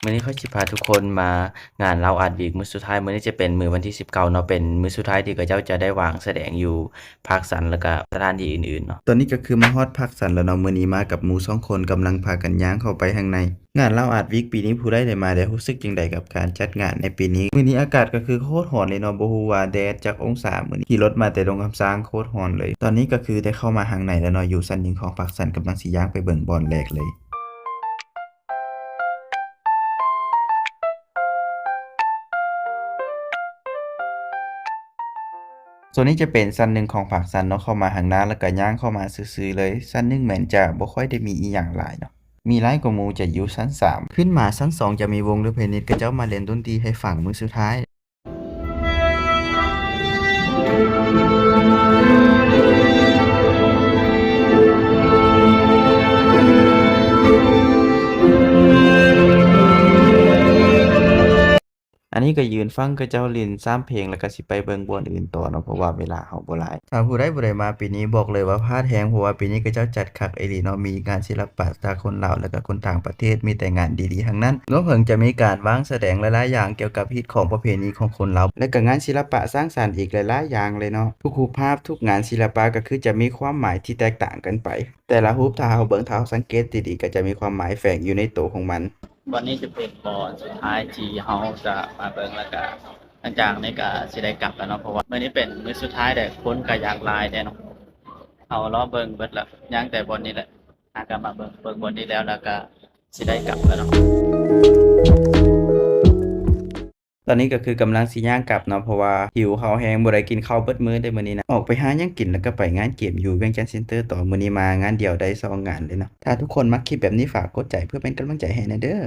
ມື້ນີ້ຂ້ອຍຊິພາທຸກຄົນມາງານລາວອາດວີກມື້ສຸດທ້າຍ. ມື້ນີ້ຈະເປັນມື້ວັນທີສິບເກົ້າເນາະ, ເປັນມື້ສຸດທ້າຍທີ່ເຂົາເຈົ້າຈະໄດ້ວາງສະແດງຢູ່ພາກຊັນ ແລ້ວກະສະຖານທີ່ອື່ນໆເນາະ. ຕອນນີ້ກະຄືມາຮອດພາກຊັນແລ້ວເນາະ. ມື້ນີ້ມາກັບໝູ່ສອງຄົນ ກຳລັງພາກັນຍ່າງເຂົ້າໄປຂ້າງໃນ. ງານລາວອາດວີກປີນີ້ຜູ້ໃດໄດ້ມາແລ້ວ ຮູ້ສຶກຈັ່ງໃດກັບການຈັດງານໃນປີນີ້? ມື້ນີ້ອາກາດກໍຄືໂຄດຮ້ອນເລີຍເນາະ, ບໍ່ຮູ້ວ່າແດດຈັກອົງສາ. ມື້ນີ້ຂີ່ລົດມາແຕ່ດົງຄຳຊ້າງ ໂຄດຮ້ອນເລີຍ. ຕອນນີ້ກໍຄືໄດ້ເຂົ້າມາຂ້າງໃນແລ້ວເນາະ, ຢູ່ຊັ້ນໜຶ່ງຂອງພາກຊັນ, ກຳລັງຊິຍ່າງໄປເບິ່ງບ່ອນແລກເລີຍ. ໂຊນນີ້ຈະເປັນຊັ້ນໜຶ່ງຂອງພາກຊັນເນາະ, ເຂົ້າມາຂ້າງໜ້າແລ້ວກໍຍ່າງເຂົ້າມາຊື່ໆເລີຍ. ຊັ້ນໜຶ່ງແມ່ນຈະບໍ່ຄ່ອຍໄດ້ມີອີ່ຫຍັງຫຼາຍເນາະ, ມີຫຼາຍກວ່າໝູ່ຈະຢູ່ຊັ້ນສາມ. ຂຶ້ນມາຊັ້ນສອງຈະມີວົງ ຫຼື ໄພນິດ ເຂົາເຈົ້າມາຫຼິ້ນດົນຕີໃຫ້ຟັງມື້ສຸດທ້າຍ. ອັນນີ້ກໍຢືນຟັງເຂົາເຈົ້າຫຼິ້ນສາມເພງ ແລ້ວກໍຊິໄປເບິ່ງບ່ອນອື່ນຕໍ່ເນາະ, ເພາະວ່າເວລາເຮົາບໍ່ຫຼາຍ. ຖ້າຜູ້ໃດບໍ່ໄດ້ມາປີນີ້ ບອກເລີຍວ່າພາດແຮງ, ເພາະວ່າປີນີ້ເຂົາເຈົ້າຈັດຄັກອີ່ຫຼີເນາະ, ມີງານສິລະປະຈາກຄົນລາວ ແລ້ວກໍຄົນຕ່າງປະເທດ, ມີແຕ່ງານດີໆທັງນັ້ນ. ລວມເຖິງຈະມີການວາງສະແດງຫຼາຍໆຢ່າງກ່ຽວກັບຮີດຄອງປະເພນີຂອງຄົນລາວ ແລ້ວກໍງານສິລະປະສ້າງສັນອີກຫຼາຍໆຢ່າງເລີຍເນາະ. ທຸກຮູບພາບ, ທຸກງານສິລະປະກໍຄືຈະມີຄວາມໝາຍທີ່ແຕກຕ່າງກັນໄປ. ແຕ່ລະຮູບ ຖ້າເຮົາເບິ່ງ, ຖ້າເຮົາສັງເກດດີໆ ກໍຈະມີຄວາມໝາຍແຝງຢູ່ໃນໂຕຂອງມັນ. ບ່ອນນີ້ຈະເປັນບ່ອນສຸດທ້າຍທີ່ເຮົາຈະມາເບິ່ງ ແລ້ວກະຫຼັງຈາກນີ້ກະຊິໄດ້ກັບແລ້ວເນາະ, ເພາະວ່າມື້ນີ້ເປັນມື້ສຸດທ້າຍແລ້ວ, ຄົນກະຢາກຫຼາຍແດ່ເນາະ. ເຮົາລໍເບິ່ງເບິດແລ້ວ, ຍັງແຕ່ບ່ອນນີ້ແຫຼະ. ຫາກະມາເບິ່ງ, ເບິ່ງບ່ອນນີ້ແລ້ວ ແລ້ວກະຊິໄດ້ກັບແລ້ວເນາະ. ຕອນນີ້ກໍຄືກຳລັງຊິຍ່າງກັບເນາະ, ເພາະວ່າຫິວເຂົ້າແຮງ, ບໍ່ໄດ້ກິນເຂົ້າເບິດມື້ເດ້ມື້ນີ້ນະ. ອອກໄປຫາຫຍັງກິນ ແລ້ວກໍໄປງານເກມຢູ່ວຽງຈັນເຊັນເຕີຕໍ່. ມື້ນີ້ມາງານດຽວໄດ້ສອງງານເລີຍເນາະ. ຖ້າທຸກຄົນມັກຄລິບແບບນີ້ ຝາກກົດໃຈເພື່ອເປັນກຳລັງໃຈໃຫ້ແດ່ເດີ້.